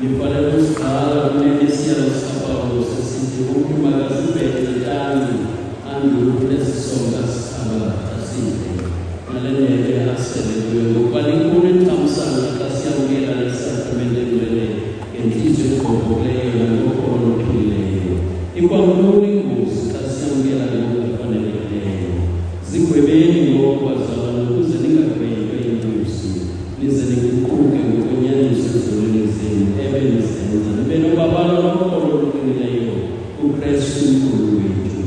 Nifanele usigqala kunene isiyalo sikaPawulos esithi umntu makazibhece ntanzi andule unesisonka sithabatha sidle nale ndebe asele kuyo, ngokuba likhulu ithamsanqa xa siyamkela le sakramente engcwele ngentliziyo egqobhokileyo nangokholo oluphilileyo. Ikwankulu ingozi xa siyamkela ngokungafanelekileyo. Zigwebeni ngoko, bazalwane, ukuze ningagwetywa yinkosi, nize niguquke ngokwenyaniso ezonweni zenu ebe nizenza, nibe nobabalo nokholo oluqinileyo kuKrestu umkhulu wethu.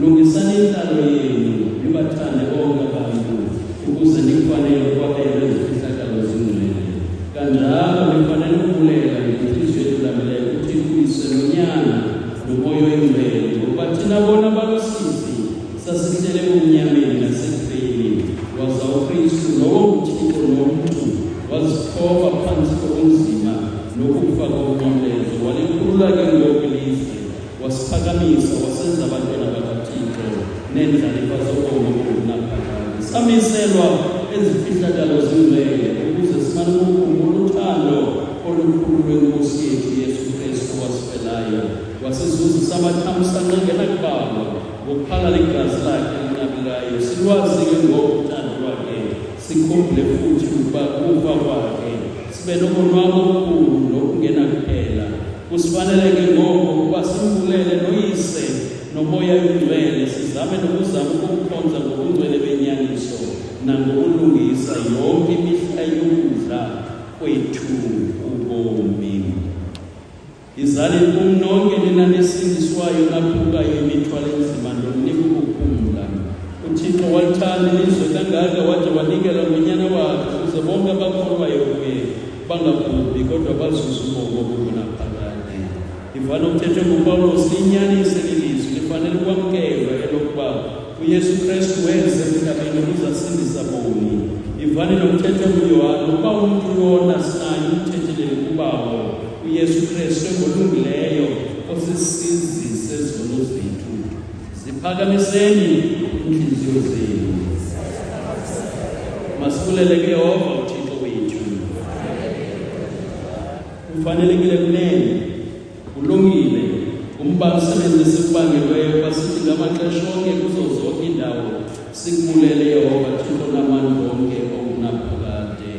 Lungisani intlalo yenu, nibathande bonke abantu, ukuze nikufanele ukwabelwa izifihlakalo zingcwele. Kanjalo nifanele ukubulela ngentliziyo elulamileyo kuThixo uYise noNyana noMoya oyiNgcwele, ngokuba thina bona balusizi sasihlele ebumnyameni nasekufeni, waza uKristu lowo nguThixo nomntu wazithoba phantsi kobunzima nokufa komnqamlezo, walikhulula ke ngoku ilizwe, wasiphakamisa, wasenza abantwana bakaThixo neendlalifa zobomi obungunaphakade. Samiselwa ezifihlakalo zingcwele ukuze simane ukukhumbula uthando olukhulu lweNkosi yethu Yesu Kristu wasifelayo, wasizuzisa amathamsanqa angenakubalwa ngokuphalala igazi lakhe elinqabileyo. Silwazi ke ngoku uthando lwakhe, sikhumbule futhi ukuba kufa kwakhe sibe nokonwabo okukhulu nokungenakuphela. Kusifanele ke ngoko ukuba simbulele noYise noMoya oyiNgcwele, sizame nokuzama ukumkhonza ngobungcwele benyaniso nangobulungisa yonke imihla yokudla kwethu ubomi. Yizani kum nonke nina nisindiswayo naphukayo imithwalo enzima, ndoninika ukuphumla. UThixo walithanda ilizwe kangaka wade wanikela ngonyana wakhe ukuze bonke abakholwayo kuye bangabhubhi kodwa bazuze ubomi obungunaphakade. Ivana okuthethwe nguPawulos liyinyaniso eli lizwi, lifanele ukwamkelwa elokuba uYesu Kristu weza emhlabeni ukuze asindise aboni. Ivane nokuthethwe nguYohane ukuba umntu uyona sinaye umthetheleli kuBawo, uYesu Kristu engolungileyo osisizi sezono zethu. Ziphakamiseni iintliziyo zenu. Masibulele kuYehova uThixo wethu. Kufanelekile kunene, kulungile, umba msebenzi esikubangelweyo ukuba sithi ngamaxesha onke kuzo zonke iindawo sikubulele Yehova Thixo namandla onke ongunaphakade.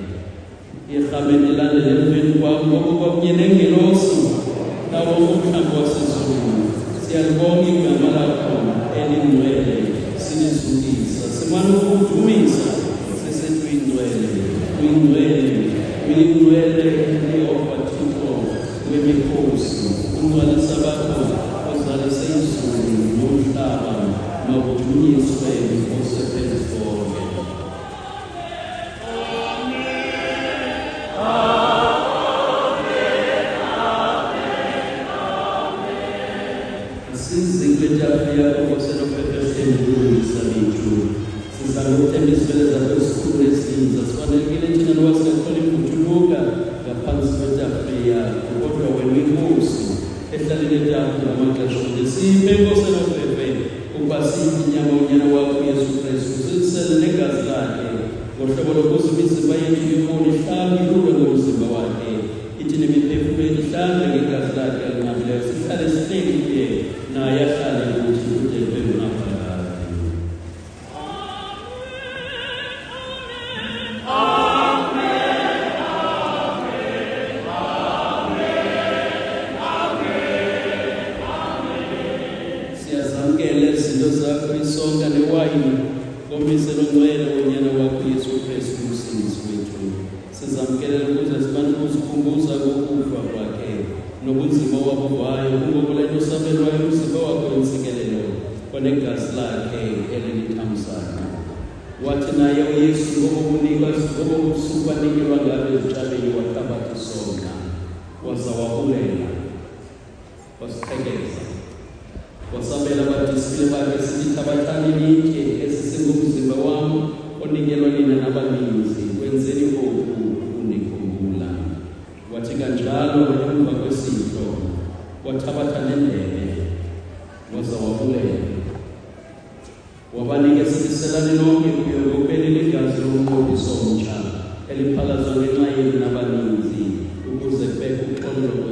Irhamente ilandele emveni kwam ngoko kwakunye nengelosi nawo umhlambi wasezulwini. Siyalibonga igama lakho elingcwele, silizukisa, simane ukudumisa sisithi uyingcwele, uyingcwele, uyingcwele Yehova Thixo wemikhosi, ungcwalisa bakho uzalise izulu nomhlaba, makudunyiswe Nkosi ephezu konke. Asizi kule tafile yakho Nkosi enofefe ubulungisa bethu. Siza ngokuthemba izibele zakho ezikhulu nezinza. Sifanelekile thina noba singathola imvuthuluka ngaphantsi kwetafile yakho, kodwa wena uyinkosi ehlalele etafile ngamaxesha onke. Siphe Nkosi enofefe ukuba sitye inyama unyana wakho uYesu Kristu, silisele negazi lakhe ngohlobo lokuze imizimba yethu yoboni ihlambululwe ngomzimba wakhe, ithi nemiphefumlo yethu ihlanjwe ngegazi lakhe elinqabileyo, sihlale sihleli kuye naye ahlale kuthi kude kube ngunaphakade. Siyazamkela izinto zakho, isonka newayini, ngomiselo ongcwele wonyana wakho Yesu Kristu uMsindisi wethu. Sizamkelela ukuze simane ukuzikhumbuza ngokufa kwakhe nobunzima owabuvayo, kungoko le nto sabelwayo umzimba wakhe wentsikelelo kwanegazi lakhe elilithamsanqa. Wathi naye uYesu ngobo busuku anikelwa ngabo ezitshabeni, wathabatha isonka waza wabulela, wasiqhekeza, wasabela abadisipile bakhe sithi, thabathani nitye, esi singumzimba wam onikelwa nina nabaninzi, kwenzeni oku ukundikhumbula. Wathi kanjalo emva kwesidlo wathabatha nendebe waza wabulela, wabanika esithi, selani nonke kuyo, ngokuba eli ligazi lomnqophiso omtsha eliphalazwa ngenxa yenu nabaninzi ukuze kubekho uxolelo.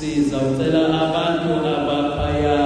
Sizawucela abantu abaphaya.